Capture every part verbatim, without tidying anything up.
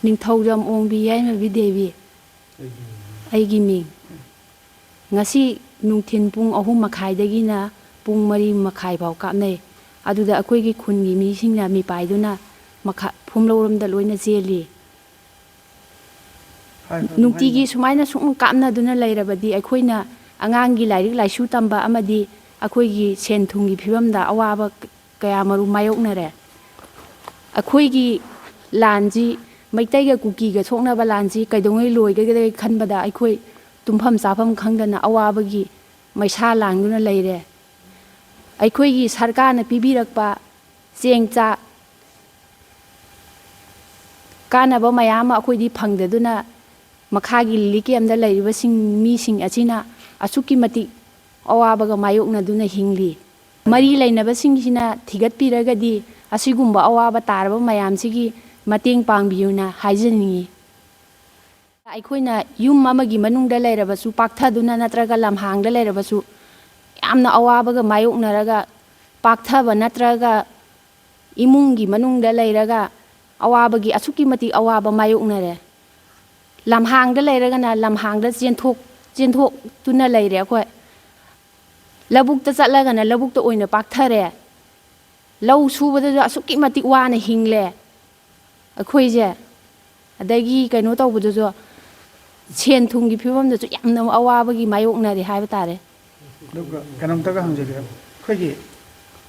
ꯅꯤꯡꯊꯧꯖꯝ ꯑꯣꯡꯕꯤ ꯌꯥꯏꯃꯕꯤ ꯗꯦꯕꯤ ꯑꯩꯒꯤ ꯃꯤꯡ꯫ ꯉꯁꯤ ꯅꯨꯡꯊꯤꯟ ꯄꯨꯡ ꯑꯍꯨꯝ ꯃꯈꯥꯏꯗꯒꯤꯅ ꯄꯨꯡ ꯃꯔꯤ ꯃꯈꯥꯏ ꯐꯥꯎ ꯀꯥꯞꯅꯩ꯫ ꯑꯗꯨꯗ ꯑꯩꯈꯣꯏꯒꯤ ꯈꯨꯟꯒꯤ ꯃꯤꯁꯤꯡꯅ ꯃꯤꯄꯥꯏꯗꯨꯅ ꯃꯈꯥ, ꯐꯨꯝꯂꯧꯔꯣꯝꯗ ꯂꯣꯏꯅ ꯆꯦꯜꯂꯤ꯫ ꯍꯥꯏꯈ꯭ꯔꯣ, ꯑꯗꯨꯝ ꯅꯨꯡꯇꯤꯒꯤ ꯍꯥꯏꯈ꯭ꯔꯣ꯫ ꯁꯨꯃꯥꯏꯅ ꯁꯨꯝ ꯀꯥꯞꯅꯗꯨꯅ ꯂꯩꯔꯕꯗꯤ ꯑꯩꯈꯣꯏꯅ ꯑꯉꯥꯡꯒꯤ ꯂꯥꯏꯔꯤꯛ ꯂꯥꯏꯁꯨ ꯇꯝꯕ ꯑꯃꯗꯤ ꯑꯩꯈꯣꯏꯒꯤ ꯁꯦꯟ ꯊꯨꯝꯒꯤ ꯐꯤꯕꯝꯗ ꯑꯋꯥꯕ ꯀꯌꯥ ꯃꯔꯨꯝ ꯃꯥꯌꯣꯛꯅꯔꯦ꯫ ꯑꯩꯈꯣꯏꯒꯤ ꯂꯥꯟꯁꯤ, ꯃꯩꯇꯩꯒ ꯀꯨꯀꯤꯒ ꯁꯣꯛꯅꯕ ꯂꯥꯟꯁꯤ ꯀꯩꯗꯧꯉꯩ ꯂꯣꯏꯒꯗꯒꯦ ꯈꯟꯕꯗ ꯑꯩꯈꯣꯏ ꯇꯨꯝꯐꯝ ꯆꯥꯐꯝ ꯈꯪꯗꯅ ꯑꯋꯥꯕꯒꯤ ꯃꯩꯁꯥ ꯂꯥꯡꯗꯨꯅ ꯂꯩꯔꯦ꯫ ꯑꯩꯈꯣꯏꯒꯤ ꯁꯔꯀꯥꯔꯅ ꯄꯤꯕꯤꯔꯛꯄ ꯆꯦꯡ ꯆꯥꯛ ꯀꯥꯟꯅꯕ ꯃꯌꯥꯝ ꯑꯃ ꯑꯩꯈꯣꯏꯗꯤ ꯐꯪꯗꯗꯨꯅ ꯃꯈꯥꯒꯤ ꯂꯤꯂꯤ ꯀꯦꯝꯗ ꯂꯩꯔꯤꯕꯁꯤꯡ, ꯃꯤꯁꯤꯡ ꯑꯁꯤꯅ ꯑꯁꯨꯛꯀꯤ ꯃꯇꯤꯛ ꯑꯋꯥꯕꯒ ꯃꯥꯌꯣꯛꯅꯗꯨꯅ ꯍꯤꯡꯂꯤ꯫ ꯃꯔꯤ ꯂꯩꯅꯕꯁꯤꯡꯁꯤꯅ ꯊꯤꯒꯠꯄꯤꯔꯒꯗꯤ ꯑꯁꯤꯒꯨꯝꯕ ꯑꯋꯥꯕ ꯇꯥꯔꯕ ꯃꯌꯥꯝꯁꯤꯒꯤ ꯃꯇꯦꯡ ꯄꯥꯡꯕꯤꯌꯨꯅ ꯍꯥꯏꯖꯅꯤꯡꯏ꯫ ꯑꯩꯈꯣꯏꯅ ꯌꯨꯝ ꯑꯃꯒꯤ ꯃꯅꯨꯡꯗ ꯂꯩꯔꯕꯁꯨ, ꯄꯥꯛꯊꯗꯨꯅ ꯅꯠꯇ꯭ꯔꯒ ꯂꯝꯍꯥꯡꯗ ꯂꯩꯔꯕꯁꯨ, ꯌꯥꯝꯅ ꯑꯋꯥꯕꯒ ꯃꯥꯌꯣꯛꯅꯔꯒ, ꯄꯥꯛꯊꯕ ꯅꯠꯇ꯭ꯔꯒ ꯏꯃꯨꯡꯒꯤ ꯃꯅꯨꯡꯗ ꯂꯩꯔꯒ ꯑꯋꯥꯕꯒꯤ, ꯑꯁꯨꯛꯀꯤ ꯃꯇꯤꯛ ꯑꯋꯥꯕ ꯃꯥꯌꯣꯛꯅꯔꯦ꯫ ꯂꯝꯍꯥꯡꯗ ꯂꯩꯔꯒꯅ ꯂꯝꯍꯥꯡꯗ ꯆꯦꯟꯊꯣꯛ-, ꯆꯦꯟꯊꯣꯛꯇꯨꯅ ꯂꯩꯔꯦ ꯑꯩꯈꯣꯏ꯫ ꯂꯧꯕꯨꯛꯇ ꯆꯠꯂꯒꯅ ꯂꯧꯕꯨꯛꯇ ꯑꯣꯏꯅ ꯄꯥꯛꯊꯔꯦ꯫ ꯂꯧ ꯁꯨꯕꯗꯁꯨ ꯑꯁꯨꯛꯀꯤ ꯃꯇꯤꯛ ꯋꯥꯅ ꯍꯤꯡꯂꯦ ꯑꯩꯈꯣꯏꯁꯦ꯫ ꯑꯗꯒꯤ ꯀꯩꯅꯣ ꯇꯧꯕꯗꯁꯨ, ꯁꯦꯟ ꯊꯨꯝꯒꯤ ꯐꯤꯕꯝꯗꯁꯨ ꯌꯥꯝꯅ ꯑꯋꯥꯕꯒꯤ ꯃꯥꯌꯣꯛꯅꯔꯦ ꯍꯥꯏꯕ ꯇꯥꯔꯦ꯫ ꯑꯗꯨꯒ ꯀꯩꯅꯣꯝꯇꯒ ꯍꯪꯖꯒꯦ꯫ ꯑꯩꯈꯣꯏꯒꯤ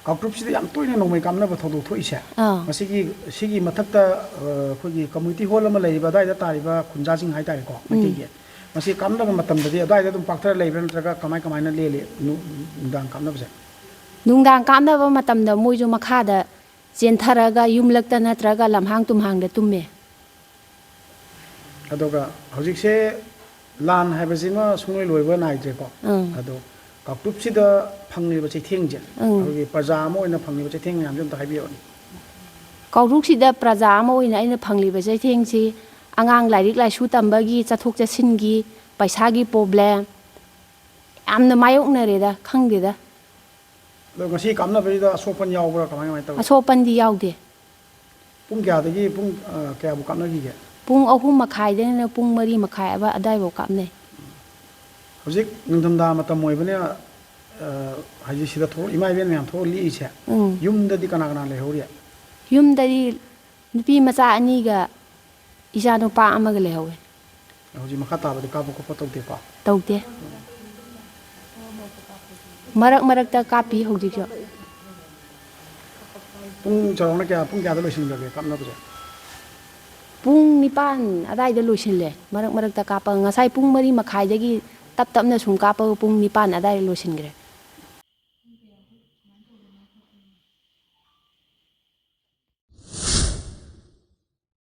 ꯀꯥꯎꯇ꯭ꯔꯨꯞꯁꯤꯗ ꯌꯥꯝ ꯇꯣꯏꯅ ꯅꯣꯡꯃꯩ ꯀꯥꯞꯅꯕ ꯊꯧꯗꯣꯛ ꯊꯣꯛꯏꯁꯦ, ꯑꯥ꯫ ꯃꯁꯤꯒꯤ, ꯁꯤꯒꯤ ꯃꯊꯛꯇ, ꯑ, ꯑꯩꯈꯣꯏꯒꯤ community hall ꯑꯃ ꯂꯩꯔꯤꯕ ꯑꯗꯨꯋꯥꯏꯗ ꯇꯥꯔꯤꯕ ꯈꯨꯟꯖꯥꯁꯤꯡ ꯍꯥꯏꯇꯥꯔꯦꯀꯣ, ꯎꯝ꯫ ꯃꯩꯇꯩꯒꯤ, ꯃꯁꯤ ꯀꯥꯞꯅꯕ ꯃꯇꯝꯗꯗꯤ ꯑꯗꯨꯋꯥꯏꯗ ꯑꯗꯨꯝ ꯄꯥꯛꯊꯔ ꯂꯩꯕ꯭ꯔꯥ, ꯅꯠꯇ꯭ꯔꯒ ꯀꯃꯥꯏ ꯀꯃꯥꯏꯅ ꯂꯦꯜꯂꯤ ꯅꯨ-, ꯅꯨꯡꯗꯥꯡ ꯀꯥꯞꯅꯕꯁꯦ? ꯅꯨꯡꯗꯥꯡ ꯀꯥꯞꯅꯕ ꯃꯇꯝꯗ ꯃꯣꯏꯁꯨ ꯃꯈꯥꯗ ꯆꯦꯟꯊꯔꯒ ꯌꯨꯝꯂꯛꯇ ꯅꯠꯇ꯭ꯔꯒ ꯂꯝꯍꯥꯡ ꯇꯨꯝꯍꯥꯡꯗ ꯇꯨꯝꯃꯦ꯫ ꯑꯗꯨꯒ ꯍꯧꯖꯤꯛꯁꯦ ꯂꯥꯟ ꯍꯥꯏꯕꯁꯤꯃ ꯁꯨꯡꯂꯣꯏ ꯂꯣꯏꯕ ꯅꯥꯏꯗ꯭ꯔꯦꯀꯣ꯫ ꯎꯝ꯫ ꯑꯗꯣ ꯀꯥꯎꯇ꯭ꯔꯨꯞꯁꯤꯗ ꯐꯪꯂꯤꯕ ꯆꯩꯊꯦꯡꯁꯦ, ꯎꯝ꯫ ꯑꯩꯈꯣꯏꯒꯤ ꯄ꯭ꯔꯖꯥ ꯑꯃ ꯑꯣꯏꯅ ꯐꯪꯂꯤꯕ ꯆꯩꯊꯦꯡ ꯃꯌꯥꯝꯁꯦ ꯑꯝꯇ ꯍꯥꯏꯕꯤꯔꯛꯑꯣꯅꯦ꯫ ꯀꯥꯎꯇ꯭ꯔꯨꯞꯁꯤꯗ ꯄ꯭ꯔꯖꯥ ꯑꯃ ꯑꯣꯏꯅ ꯑꯩꯅ ꯐꯪꯂꯤꯕ ꯆꯩꯊꯦꯡꯁꯤ, ꯑꯉꯥꯡ ꯂꯥꯏꯔꯤꯛ ꯂꯥꯏꯁꯨ ꯇꯝꯕꯒꯤ, ꯆꯠꯊꯣꯛ ꯆꯠꯁꯤꯟꯒꯤ, ꯄꯩꯁꯥꯒꯤ problem ꯌꯥꯝꯅ ꯃꯥꯌꯣꯛꯅꯔꯦꯗ, ꯈꯪꯗꯦꯗ꯫ ꯑꯗꯣ ꯉꯁꯤ ꯀꯥꯞꯅꯕꯁꯤꯗ ꯑꯁꯣꯛ ꯑꯄꯟ ꯌꯥꯎꯕ꯭ꯔꯥ, ꯀꯃꯥꯏ ꯀꯃꯥꯏꯅ ꯇꯧꯏ? ꯑꯁꯣꯛ ꯑꯄꯟꯗꯤ ꯌꯥꯎꯗꯦ꯫ ꯄꯨꯡ ꯀꯌꯥꯗꯒꯤ ꯄꯨꯡ, ꯑ, ꯀꯌꯥꯕꯨ ꯀꯥꯞꯅꯈꯤꯒꯦ? ꯄꯨꯡ ꯑꯍꯨꯝ ꯃꯈꯥꯏꯗꯒꯤꯅ ꯄꯨꯡ ꯃꯔꯤ ꯃꯈꯥꯏ ꯑꯕ-, ꯑꯗꯥꯏꯐꯥꯎ ꯀꯥꯞꯅꯩ꯫ ꯍꯧꯖꯤꯛ ꯅꯤꯡꯊꯝꯊꯥ ꯃꯇꯝ ꯑꯣꯏꯕꯅꯤꯅ, ꯑ, ꯍꯧꯖꯤꯛ ꯁꯤꯗ ꯊꯣꯛ-, ꯏꯃꯥ ꯏꯕꯦꯟ ꯃꯌꯥꯝ ꯊꯣꯛꯑ ꯂꯦꯛꯏꯁꯦ, ꯎꯝ꯫ ꯌꯨꯝꯗꯗꯤ ꯀꯅꯥ ꯀꯅꯥ ꯂꯩꯍꯧꯔꯤ? ꯌꯨꯝꯗꯗꯤ ꯅꯨꯄꯤ ꯃꯆꯥ ꯑꯅꯤꯒ ꯏꯆꯥ ꯅꯨꯄꯥ ꯑꯃꯒ ꯂꯩꯍꯧꯋꯦ꯫ ꯍꯧꯖꯤꯛ ꯃꯈꯥ ꯇꯥꯕꯗꯤ ꯀꯥꯞꯄ ꯈꯣꯠꯄ ꯇꯧꯗꯦꯀꯣ? ꯇꯧꯗꯦ꯫ ꯃꯔꯛ ꯃꯔꯛꯇ ꯀꯥꯞꯄꯤ ꯍꯧꯖꯤꯛꯁꯨ꯫ ꯄꯨꯡ ꯆꯥꯎꯔꯥꯛꯅ ꯀꯌꯥ, ꯄꯨꯡ ꯀꯌꯥꯗ ꯂꯣꯏꯁꯤꯟꯈ꯭ꯔꯒꯦ ꯀꯥꯞꯅꯕꯁꯦ? ꯄꯨꯡ ꯅꯤꯄꯥꯟ ꯑꯗꯥꯏꯗ ꯂꯣꯏꯁꯤꯜꯂꯦ꯫ ꯃꯔꯛ ꯃꯔꯛꯇ ꯀꯥꯞꯄ, ꯉꯁꯥꯏ ꯄꯨꯡ ꯃꯔꯤ ꯃꯈꯥꯏꯗꯒꯤ ꯇꯞ ꯇꯞꯅ ꯁꯨꯝ ꯀꯥꯞꯄꯒ ꯄꯨꯡ ꯅꯤꯄꯥꯟ ꯑꯗꯥꯏꯗ ꯂꯣꯏꯁꯤꯟꯈ꯭ꯔꯦ꯫